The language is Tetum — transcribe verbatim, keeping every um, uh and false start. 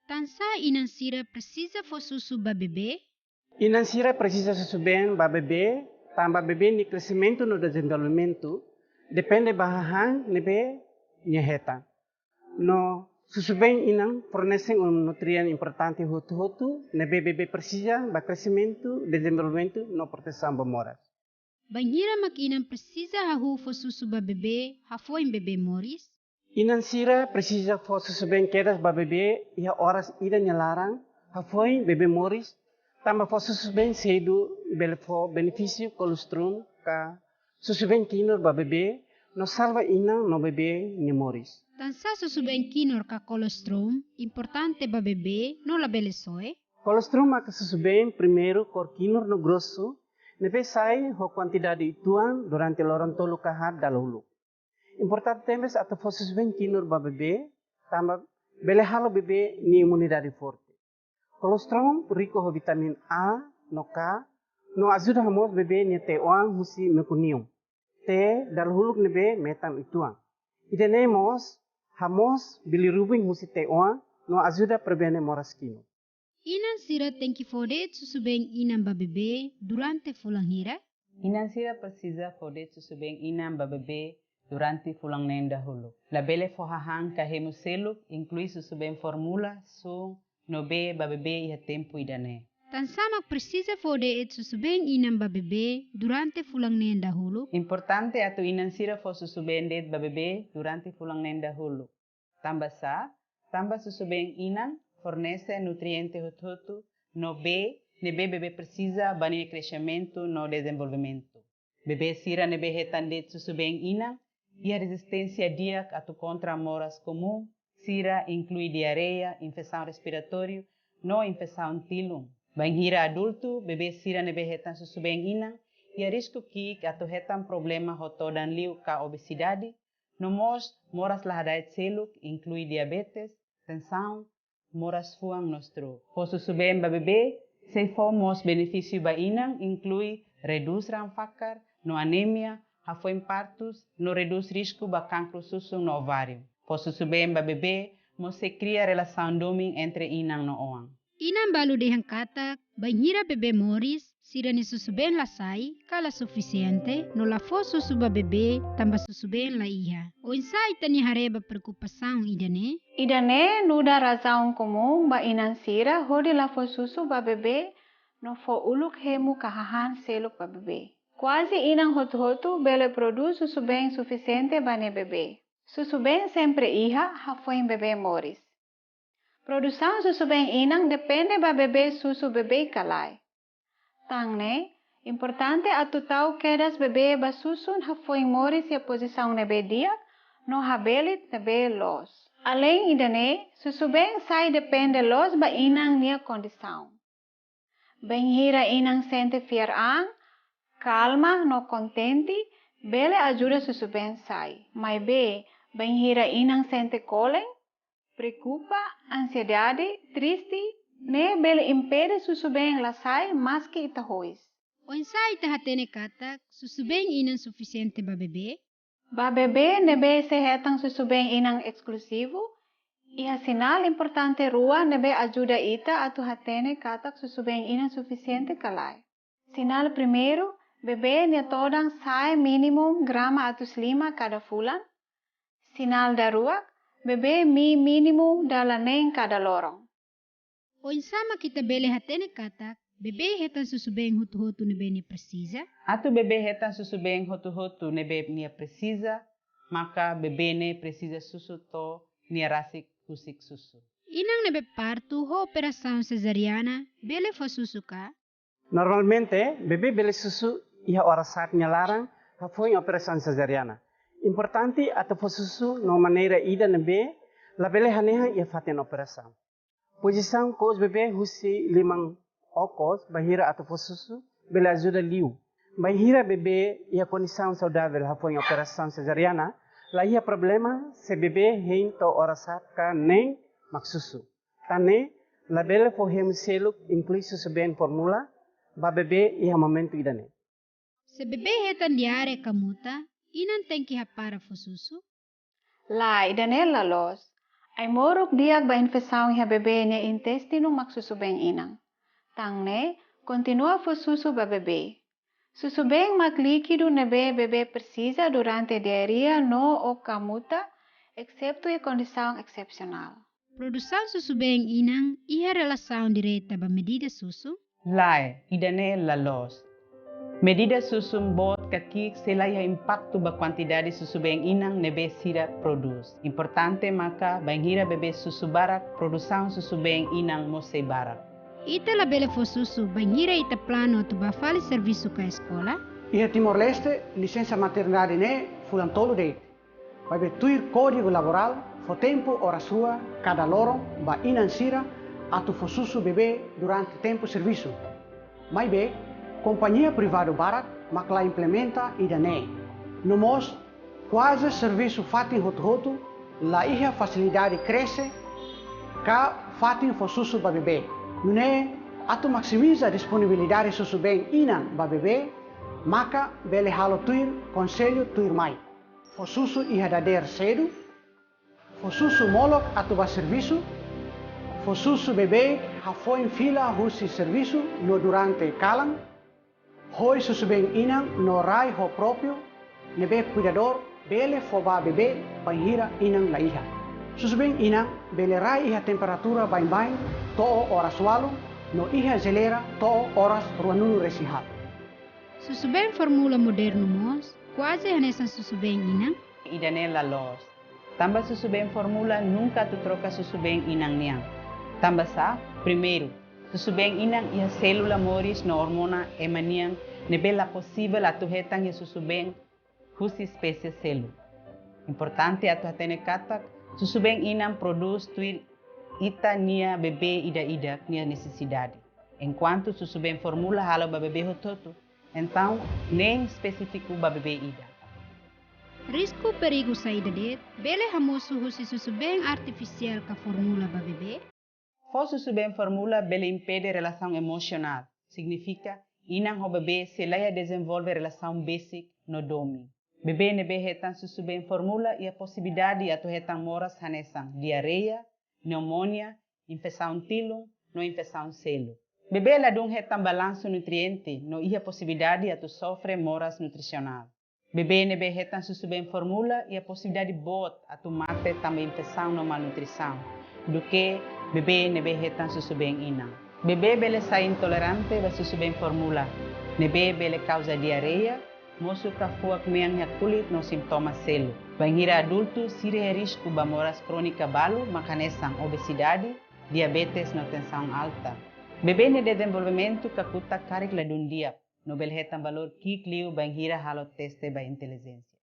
Tansá inan sira presiza fó susu ba bebé? Inan sira presiza susubeen ba bebé, tanba bebé nia kresimentu no dezenvolvimentu depende ba hahán ne'ebé nia hetan. No susubeen inan fornese un nutriente importante hotu-hotu ne'ebé bebé presiza ba kresimentu, dezenvolvimentu no protesaun ba moras. Bainhira mak inan presiza hahú fó susu ba bebé hafoin bebé moris? Inan sira presiza fó susubeen kedas ba bebé iha oras ida nia laran hafoin bebé moris, tanba fó susubeen sedu bele fó benefísiu kolostrum ka susubeen kinur ba bebé, no salva inan no bebé nia moris. Tansá susubeen kinur ka kolostrum importante ba bebé no labele soe? Kolostrum maka susubeen primeiru kór kinur no grosu, ne'ebé sai ho kuantidade uitoan durante loron tolu ka haat dala uluk. Importante tebes atu fó susubeen kinur ba bebé, tanba bele halo bebé nia imunidade forte. Kolostrum riku ho vitamina A no K, no ajuda hamoos bebé nia tee-oan husi meconium, tee dala uluk ne'ebé metan uitoan. Ida-ne'e mós hamoos bilirubin husi tee-oan no ajuda prevene moras kinur. Inan sira tenke fó de'it susubeen inan ba bebé durante fulan hira? Inan sira presiza fó de'it susubeen inan ba bebé durante fulan neen dahuluk. Labele fó hahán ka hemu seluk, inklui susubeen fórmula, sun, no bee ba bebé iha tempu ida-ne'e. Tansá mak presiza fó de'it susubeen inan ba bebé durante fulan neen dahuluk? Importante atu inan sira fó susubeen de'it ba bebé durante fulan neen dahuluk. Tanbasá? Tanba susubeen inan fornese nutriente hotu-hotu no bee ne'ebé bebé presiza ba nia kresimentu no dezenvolvimentu. Bebé sira ne'ebé hetan de'it susubeen inan iha rezisténsia di'ak atu kontra moras komún sira, inklui diarreia, infesaun respiratóriu no infesaun tilun. Bainhira adultu, bebé sira ne'ebé hetan susubeen inan iha risku ki'ik atu hetan problema ho todan liu ka obesidade, no mós moras la hada'et seluk, inklui diabetes, tensaun, moras fuan no stroke. Fó susubeen ba bebé sei fó mós benefísiu ba inan, inklui redús raan fakar no anemia hafoin partus, no redús risku ba kankru susun no ováriu. Fó susubeen ba bebé mós sei kria relasaun domin entre inan no oan. Inan balu dehan katak, bainhira bebé moris, sira-nia susubeen la sai ka la sufisiente, no la fó susu ba bebé tanba susubeen la iha. Oinsá ita-nia haree ba preokupasaun ida-ne'e? Ida-ne'e nu'udar razaun komún ba inan sira hodi la fó susu ba bebé no fó uluk hemu ka hahán seluk ba bebé. Kuaze inan hotu-hotu bele prodús susubeen sufisiente ba nia bebé. Susubeen sempre iha hafoin bebé moris. Produsaun susubeen inan depende ba bebé susu beibeik ka lae. Tan ne'e, importante atu tau kedas bebé ba susun hafoin moris iha pozisaun ne'ebé di'ak no habelit ne'ebé loos. Alein ida-ne'e, susubeen sai depende loos ba inan nia kondisaun. Bainhira inan sente fiar an, kalma no kontente, bele ajuda susubeen sai. Maibé, bainhira inan sente kolen, preokupa, ansiedade, triste, ne'e bele impede susubeen la sai maski ita hois. Oinsá ita hatene katak susubeen inan sufisiente ba bebé? Ba bebé ne'ebé sei hetan susubeen inan eskluzivu, iha sinál importante rua ne'ebé ajuda ita atu hatene katak susubeen inan sufisiente ka lae. Sinál primeiru, bebé nia todan sa'e mínimu grama atus lima kada fulan. Sinál daruak, bebé mii mínimu dala neen kada loron. Oinsá mak ita bele hatene katak bebé hetan susubeen hotu-hotu ne'ebé nia presiza? Atu bebé hetan susubeen hotu-hotu ne'ebé nia presiza, maka bebé ne'e presiza susu to'o nia rasik husik susu. Inan ne'ebé partu ho operasaun sezariana bele fó susu ka? Normalmente, bebé bele susu iha oras haat nia laran hafoin operasaun sezariana. Importante atu fó susu no maneira ida ne'ebé labele hanehan iha fatin operasaun. Pozisaun ko'us bebé husi liman okos bainhira atu fó susu bele ajuda liu. Bainhira bebé iha kondisaun saudavel hafoin operasaun sezariana, la iha problema se bebé hein to'o oras haat ka neen mak susu. Tan ne'e, labele fó hemu seluk, inklui susubeen fórmula, ba bebé iha momentu ida-ne'e. Se bebé hetan diarreia ka muta, inan tenke hapara fó susu? Lae, ida-ne'e la loos. Ai-moruk di'ak ba infesaun iha bebé nia intestinu mak susubeen inan. Tan ne'e, kontinua fó susu ba bebé. Susubeen mak líkidu ne'ebé bebé presiza durante diarreia no ou kamuta, exetu iha kondisaun exepsionál. Produsaun susubeen inan iha relasaun direta ba medida susu? Lae, ida-ne'e la loos. Medida susu boot ka ki'ik sei la iha impaktu ba kuantidade susubeen inan ne'ebé sira prodús. Importante maka bainhira bebé susu barak, produsaun susubeen inan mós sei barak. Ita labele fó susu bainhira ita planu atu bá fali servisu ka eskola? Iha Timor-Leste, lisensa maternidade ne'e fulan tolu de'it. Maibé tuir Kódigu Laborál, fó tempu oras rua kada loron ba inan sira atu fó susu bebé durante tempu servisu. Maibé, kompañia privadu barak mak la implementa ida-ne'e. No mós, kuaze servisu fatin hotu-hotu la iha fasilidade kreche ka fatin fó susu ba bebé. Nune'e, atu maksimiza disponibilidade susubeen inan ba bebé, maka bele halo tuir konsellu tuirmai: fó susu iha dadeer sedu, fó susu molok atu bá servisu, fó susu bebé hafoin fila husi servisu no durante kalan, hoi susubeen inan no rai ho própriu, ne'ebé kuidadór bele fó ba bebé bainhira inan la iha. Susubeen inan bele rai iha temperatura baibain to'o oras ualu no iha jeleira to'o oras ruanulu-resin-haat. Susubeen fórmula modernu mós kuaze hanesan susubeen inan? Ida-ne'e la loos. Tanba susubeen fórmula nunka atu troka susubeen inan nian. Tanbasá? Primeiru, susubeen inan iha sélula moris no ormona ema nian ne'ebé la posivel atu hetan iha susubeen husi espésie seluk. Importante atu hatene katak, susubeen inan prodús tuir ita-nia bebé ida-idak nia nesesidade. Enkuantu susubeen fórmula halo ba bebé hotu-hotu, entaun nein espesífiku ba bebé ida. Risku perigu saida de'it bele hamosu husi susubeen artifisiál ka fórmula ba bebé? Fó susubeen fórmula bele impede relasaun emosionál, signifika inan ho bebé sei la iha dezenvolve relasaun besik no domin. Bebé ne'ebé hetan susubeen fórmula iha posibilidade atu hetan moras hanesan diarreia, pneumonia, infesaun tilun no infesaun seluk. Bebé ladún hetan balansu nutriente no iha posibilidade atu sofre moras nutrisionál. Bebé ne'ebé hetan susubeen fórmula iha posibilidade boot atu mate tanba infesaun no malnutrisaun, duké bebé ne'ebé hetan susubeen inan. Bebé bele sai intolerante ba susubeen fórmula, ne'ebé bele kauza diarreia, mosu ka fuak mean iha kulit no sintoma seluk. Bainhira adultu, sira iha risku ba moras krónika balu mak hanesan obesidade, diabetes no tensaun alta. Bebé nia dezenvolvimentu kakutak karik ladún di'ak, no bele hetan valór ki'ik liu bainhira halo teste ba intelijénsia.